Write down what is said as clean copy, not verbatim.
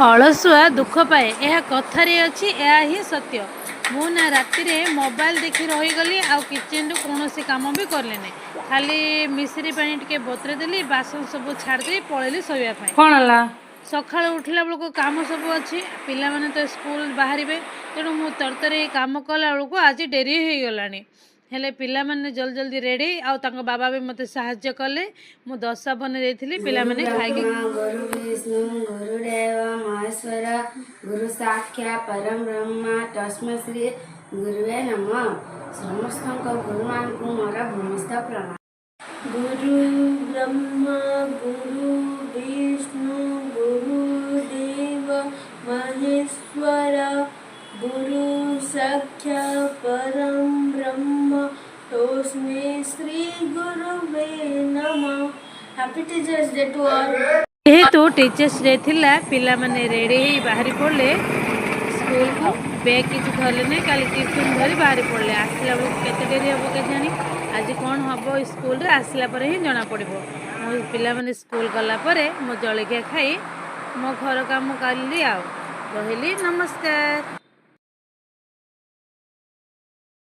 ଅଳସୁଆ ଦୁଃଖ ପାଏ, ଏହା କଥାରେ ଅଛି, ଏହା ହିଁ ସତ୍ୟ। ମୁଁ ନା ରାତିରେ ମୋବାଇଲ ଦେଖି ରହିଗଲି ଆଉ କିଚେନରୁ କୌଣସି କାମ ବି କଲିନି। ଖାଲି ମିଶ୍ରି ପାଣି ଟିକେ ବତୁରେଇ ଦେଲି, ବାସନ ସବୁ ଛାଡ଼ି ଦେଇ ପଳେଇଲି ଶୋଇବା ପାଇଁ। କ'ଣ ହେଲା? ସକାଳୁ ଉଠିଲା ବେଳକୁ କାମ ସବୁ ଅଛି, ପିଲାମାନେ ତ ସ୍କୁଲ ବାହାରିବେ। ତେଣୁ ମୁଁ ତରତର ହେଇ କାମ କଲା ବେଳକୁ ଆଜି ଡେରି ହେଇଗଲାଣି। ହେଲେ ପିଲାମାନେ ଜଲ୍ଦି ଜଲ୍ଦି ରେଡ଼ି ଆଉ ତାଙ୍କ ବାବା ବି ମୋତେ ସାହାଯ୍ୟ କଲେ। ମୁଁ ଦୋସା ବନେଇ ଦେଇଥିଲି, ପିଲାମାନେ ଖାଇକି ଗୁରୁ ବିଷ୍ଣୁ ଗୁରୁଦେବ ମହେଶ୍ୱର, ଗୁରୁ ସାକ୍ଷାତ ପରମ ବ୍ରହ୍ମ, ତସ୍ମୈ ଶ୍ରୀ ଗୁରୁବେ ନମଃ। ସମସ୍ତଙ୍କ ଗୁରୁମାନଙ୍କୁ ମୋର ଭୂମିଷ୍ଠ ପ୍ରଣାମ। ଗୁରୁ ବ୍ରହ୍ମା, ଗୁରୁ ବିଷ୍ଣୁ, ଗୁରୁଦେବ ମହେଶ୍ୱର, ଗୁରୁ ସାକ୍ଷାତ ପରମ ବ୍ରହ୍ମ, ତସ୍ମୈ ଶ୍ରୀ ଗୁରୁବେ ନମଃ। Happy Teachers Day to all. ଯେହେତୁ ଟିଚର୍ସ ଡେ ଥିଲା, ପିଲାମାନେ ରେଡ଼ି ହେଇ ବାହାରି ପଡ଼ିଲେ ସ୍କୁଲକୁ। ବ୍ୟାଗ୍ କିଛି ଧରିଲେନି, କାଲି ଟିଫିନ୍ ଧରି ବାହାରି ପଡ଼ିଲେ। ଆସିଲା ବେଳକୁ କେତେ ଡେରି ହେବ କେଜାଣି। ଆଜି କ'ଣ ହେବ ସ୍କୁଲରେ, ଆସିଲା ପରେ ହିଁ ଜଣାପଡ଼ିବ। ମୁଁ ପିଲାମାନେ ସ୍କୁଲ ଗଲା ପରେ ମୁଁ ଜଳଖିଆ ଖାଇ ମୋ ଘର କାମ କଲି ଆଉ ରହିଲି। ନମସ୍କାର।